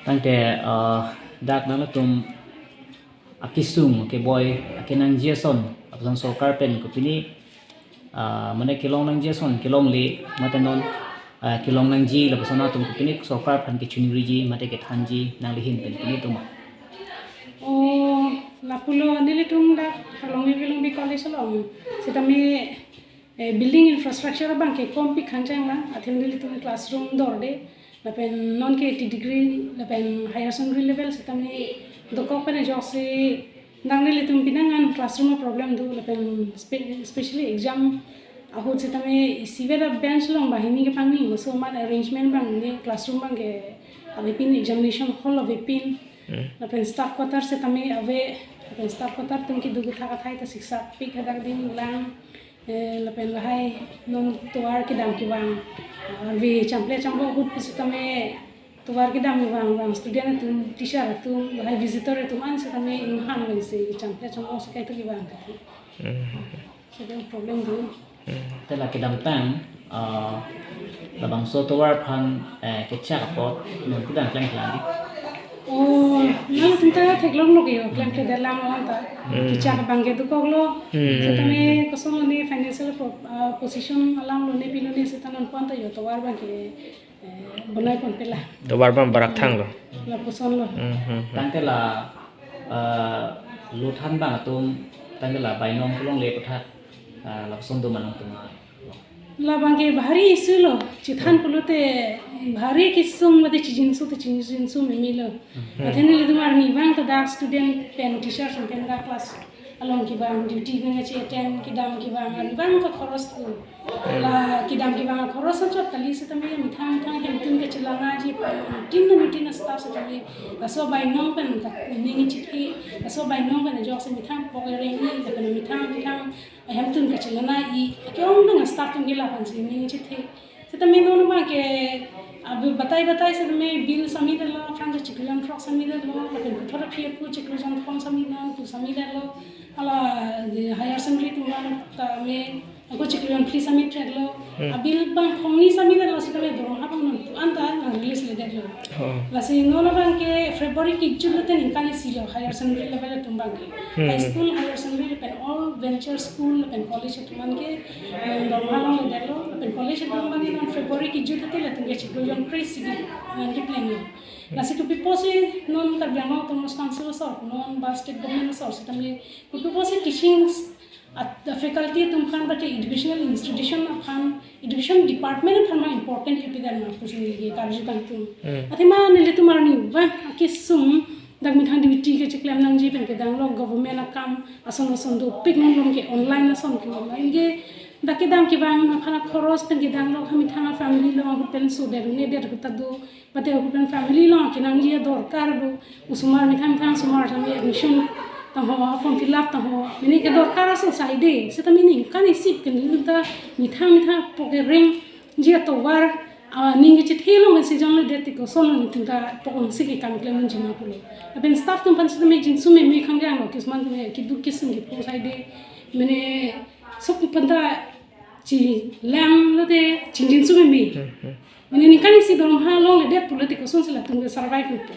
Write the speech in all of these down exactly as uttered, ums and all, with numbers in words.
Tangte, ah, dak nangtum akesung keboi akenangji ason, lapuson sorkar pen kopine, ah, mane kelong nangji ason kelongle, mate non, ah, kelong nangji lapuson atum kopine sorkar aphan kechungriji mate kethanji nangli ahin pen pine atum ma? Oh, lapulo nelitum dak Karlongri Vilongbi College along sitame, eh, building infrastructure abang ke kompik hangchang lang, athe nelitum classroom dorde, lapen non ke T degree lapen higher secondary level sitame dokok pen ajoksi nang nelitum pinangan classroom problem do, lapen spe-, especially exam ahut sitame isivet a bench along banghini kepangni, laso amat arrangement abang ne classroom abang ke avepin, examination hall avepin, Hmm. lapen staff quarter sitame ave, lapen staff quarter atum kedo kethak athai ta siksak pik hadak ding lang, eh, lapen lahai non tovar kedam kevang, ah, ave chample chambok ahut pusitame tovar kedam kevang, vang student atum, teacher atum, lahai visitor atum an sitame inghan vangsi chample chambok si kaita kevang kati. Hmm. Sitame problem do. Hmm. Te la kedamtang, ah, labangso tovar aphan, eh, kechak apot non pudam klem klem di? Oh, nangtum ta theklonglo ke yo, klemkledet lang anta. Hmm. Kechak abang ke dokoklo. Hmm. Sitame kosonlo ne financial pro-, ah, position alam lone pilone sita non pon ta yo tovar abang ke, eh, bonai ponpe la. Tovar abang barak thanglo. Lapusonlo. Hmm, hmm, hmm. Tangte la, ah, lothan abang atum, tangte la bainong kelongle aputhak, ah, lapuson do ma nangtum? Labang ke bhari issue lo, chethan pulote bhari kesung mate chijinso te chijinso memelo. Hmm. Athe nelitum arnivang ta dak student pen teacher atum pen dak class along kevang, duty nangkachi attend, kedam kevang, arnivang ta khoros do. Hmm. La kedam kevang khoros anchot kali sitame methang methang hemtun kachelangji aphan, tin na meeting staff sitame laso bainong pen ka-, ning chethe, laso bainong pen ajoksi methang pok ereng-i, lapen methang methang hemtun kachelang-i, ke-ongdung staff atum ke laphansi ning chethe. Sitame non abang ke, ah, batai batai sitame bill submit lo, aphrang ke chiklo jon throk submit lo, lapen puthot aphi ako chiklo jon thom submit lo, pu submit lo, hala, eh, higher secondary atum abang tame ako chiklo jon phli submit lo. Hmm. A bill abang phongni submit lo, sitame dorma abang non tu anta nang release ledetlo. Oh. Lasi non abang ke February kejut lote ningkan isi lo higher secondary level atum abang ke. Hmm. High school, higher secondary, lapen all venture school, lapen college atum an ke, eh, dorma longledetlo, lapen college atum abang ke non February kejut lote latum ke chiklo jon kre-isi nang keplenglo. Lasi kopi pusi non Karbi Anglong Autonomous Council asor, non ba state government asor sitame kopi pusi teaching at the faculty atum aphan, ba ke educational institution aphan, education department aphan ma important kepi dan ma pusi neli ke karju kangtung. Hmm. Athema nelitum arnivang akesung dak methang duty kacheklem nangji pen kedang lo, government akam ason ason dopik non lom ke, online ason ke online ke, dak kedam kevang aphan akhoros pen kedang lo, ha methang family along ahut pen so der ne der ahut ta do, mate ahut pen family along kenangji adorkar do, osomar methang methang osomar tame admission tangho, form fill up tangho, mene kedorkar ason sai de, sitame ningkan isi ke nelitum ta methang methang pok erengji atovar, ah, ning kechethe along si jongledet te kosonlo nelitum ta pok ongsi kekam klem unji ma pulo. Lapen staff atum aphan sitame jinso meme khangjang lo, kisman tame keduk kesung kepu sai de, mene sok aphan ta chelang lote chingjinso meme. Hmm, hmm. Mene ningkan isi dorma longledet pulote kosonsi latum ke survive unpo.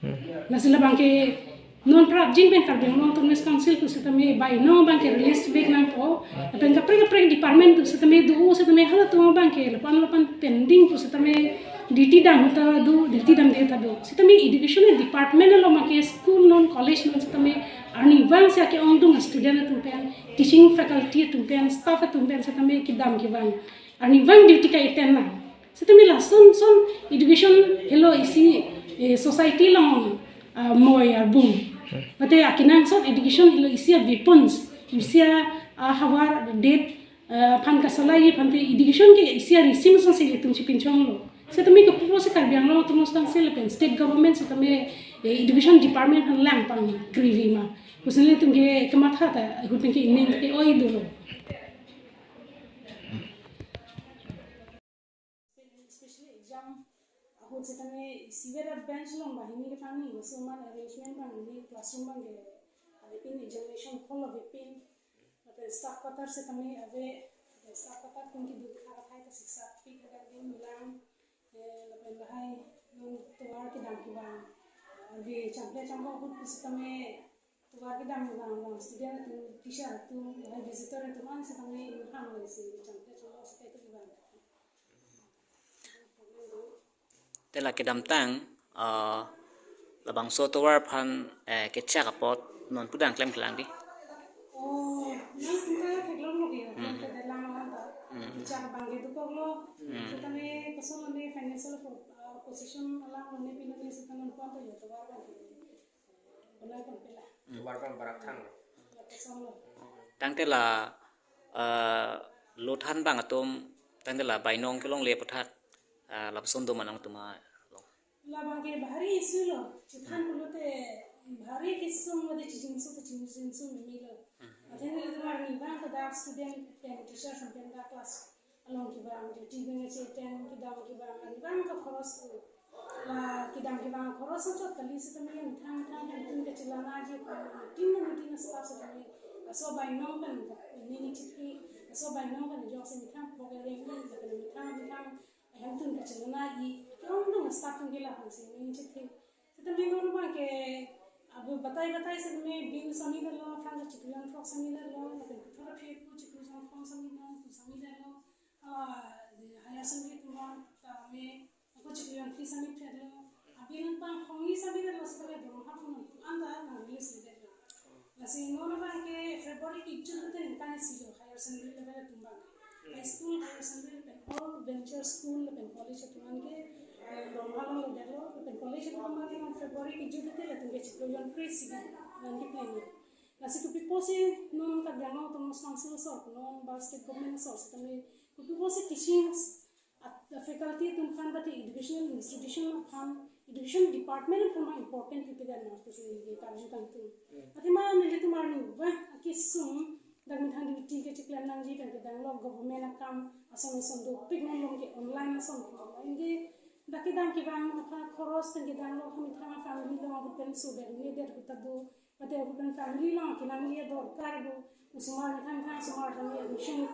Hmm. Lasi labang ke non prapjin pen Karbi Anglong Autonomous Council pusitame bainong abang ke release vek nangpo. Hmm. Lapen kaprek kaprek department pusitame do, sitame halatum abang ke lapu-an lapu-an pending pusitame duty dam ahut ta do, duty damde ahut ta do. Sitame education department along ma ke school non, college non sitame arnivang si ake-ongdung student atum pen, teaching faculty atum pen, staff atum pen sitame kedam kevang, arnivang duty ka-attend nang. Sitame lason son education helo isi, eh, society along, ah, moi arbung. Mate akenangsot education helo isi a-weapons, isi a, ah, havar det, ah, aphan kasalai aphan te education ke isi a-resource asonsi ilitum chepinchonglo. Sitame kopi pusi Karbi Anglong Autonomous Council lapen state government sitame, eh, education department aphan lang pangkrevi ma pusi nelitum ke kematha ta ahut pen ke ining ke oi dolo. Especially exam ahut sitame isivet a-bench along banghini kepangni, laso amat arrangement abang ne classroom abang ke avepin, examination hall avepin, lapen staff quarter sitame ave, lapen staff quarter atum kedo kethak athai ta siksak pik hadak ding lang, eh, lapen lahai non tovar kedam Ave changkle changkok ahut pusitame tovar kedam abang abang student atum, teacher atum, lahai visitor atum an sitame inghang lo isi changkle changkok sitame kedo abang. Te la kedamtang, ah, labangso tovar aphan, eh, kechak apot non pudang klemkle lang dei. Oh, non kita theklong lo ke, Hmm. kita dalam lang ta. Hmm. Kechak abang ke dokok lo. Hmm. Sitame koson lo ne financial po-, ah, position alam lo ne pilo ne sitame non pon to yo tovar abang ke. Benar kan pela. Hmm. Tovar abang barak thang. Koson lo. Tangte la, eh, lothan abang atum, tangte la bainong kelongle aputhak, eh, lapuson do ma nangtum along? Labang ke bahari issue lo, chethan pulote bahari kesung mate chijingso te chijingso meme lo. Athe nelitum arni abang ta dak student pen teacher pen dak class along kevang, duty pen che pen kedam kevang, arni abang ke khoros lo. La kedam kevang khoros anchot kali sitame methang methang hemtun kachelangji aphan, tin na tin na staff sitame laso bainong pen neli chethe, laso bainong pen jongsi methang pok ereng ni, lapen methang methang hemtun kachelangji, ke-ongdung staff atum ke lapuson si neli chethe. Sitame non abang ke abu batai batai sitame bill sami detlo, aphan ke chiklo jon throk sami detlo, lapen puthot aphi pu chiklo jon throk sami detlo, pu sami detlo. Hala higher secondary atum abang tame ako chiklo jon phli sami phli detlo. Abill abang khongni sami detlo, sitame dormoha abang non anta nang release le detlo. Lasi non abang ke February kejut te ningkan isi lo higher secondary level atum abang. High school, higher secondary lapen all venture school lapen college atum abang ke, eh, dormoha longle detlo, lapen college atum abang ke non February kejut te latum ke chiklo jon phli si nang keplang lo. Lasi kopi pusi non Karbi Anglong Autonomous Council asor, non ba state government asor sitame kopi pusi teaching at the faculty atum aphan, but educational institution aphan, education department aphan ma important pipedet ma pusi neli karju kangtung. Athema nelitum arni abang akesung dak methang duty kecheklem nangji pen kedam lo, government akam ason ason dopik, non along ke online ason ke lo. Anke dak kedam kevang aphan khoros pen kedam lo, methang family along ahut pen so det ne det ahut ta do. Mate ahut pen family along kenangji adorkar do, osomar methang methang osomar tame admission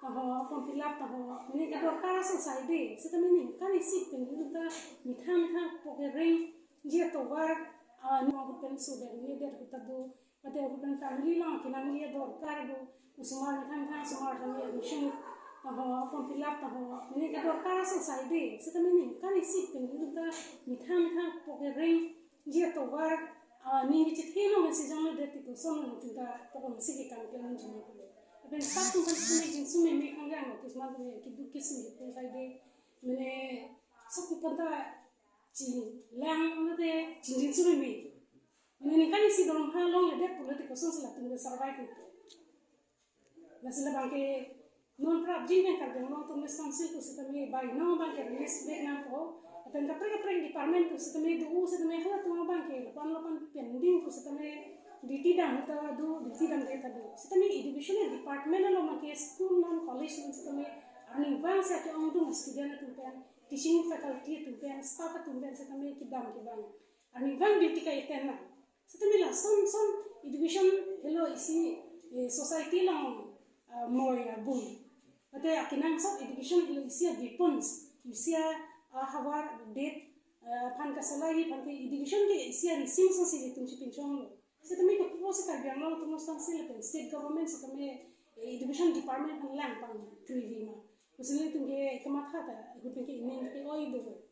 ta ho, form fill up ta ho, mane kedorkar asai dei, sitame ningkan isi pen nelitum ta methang methang pok erengji atovar, ah, non ahut pen so det ne det ahut ta do. Mate ahut pen family along kenangji adorkar do, osomar methang methang osomar tame admission ta ho, form fill up ta ho, mane kedorkar asai dei, sitame ningkan isi pen nelitum ta methang methang pok erengji atovar, ah, neli chethe along si jong le det tito, koson nelitum ta pok ereng si kekang kekang nangji ma pulo. Lapen staff atum aphan sitame chingsu meme kang yang lo, kismat me keduk kesung kepu sai dei, mane sok atum aphan ta chelang mate chingsu meme. Mane ningkan isi dormoha longle det pulote koson si latum ke survive nangpo. Lasi labang ke non prapjin pen Karbi Anglong Autonomous Council pusitame bainong abang ke release back nangpo. Lapen kaprek kaprek department pusitame do, sitame halatum abang ke lapan lapan pending pusitame duty dam ta do, duty dam ta do. Sitame education department along abang ke school non college non sitame arni abang si ake-ongdung student atum pen, teaching faculty atum pen, staff atum pen sitame kedam kevang. Arni abang duty ka-attend nang. Sitame lason son education helo isi, eh, society along, ah, moi abun. Mate akenangsot education helo isi a-weapons, isi a, ah, havar det, ah, aphan kasalai aphan ke education ke isi a-resource si nelitum si pinchong lo. Sitame kopi pusi Karbi Anglong Autonomous Council lapen state government sitame, eh, education department aphan lang pang krivi ma. Pusi nelitum ke kamatha ta, ahut pen ke ining ke oi do.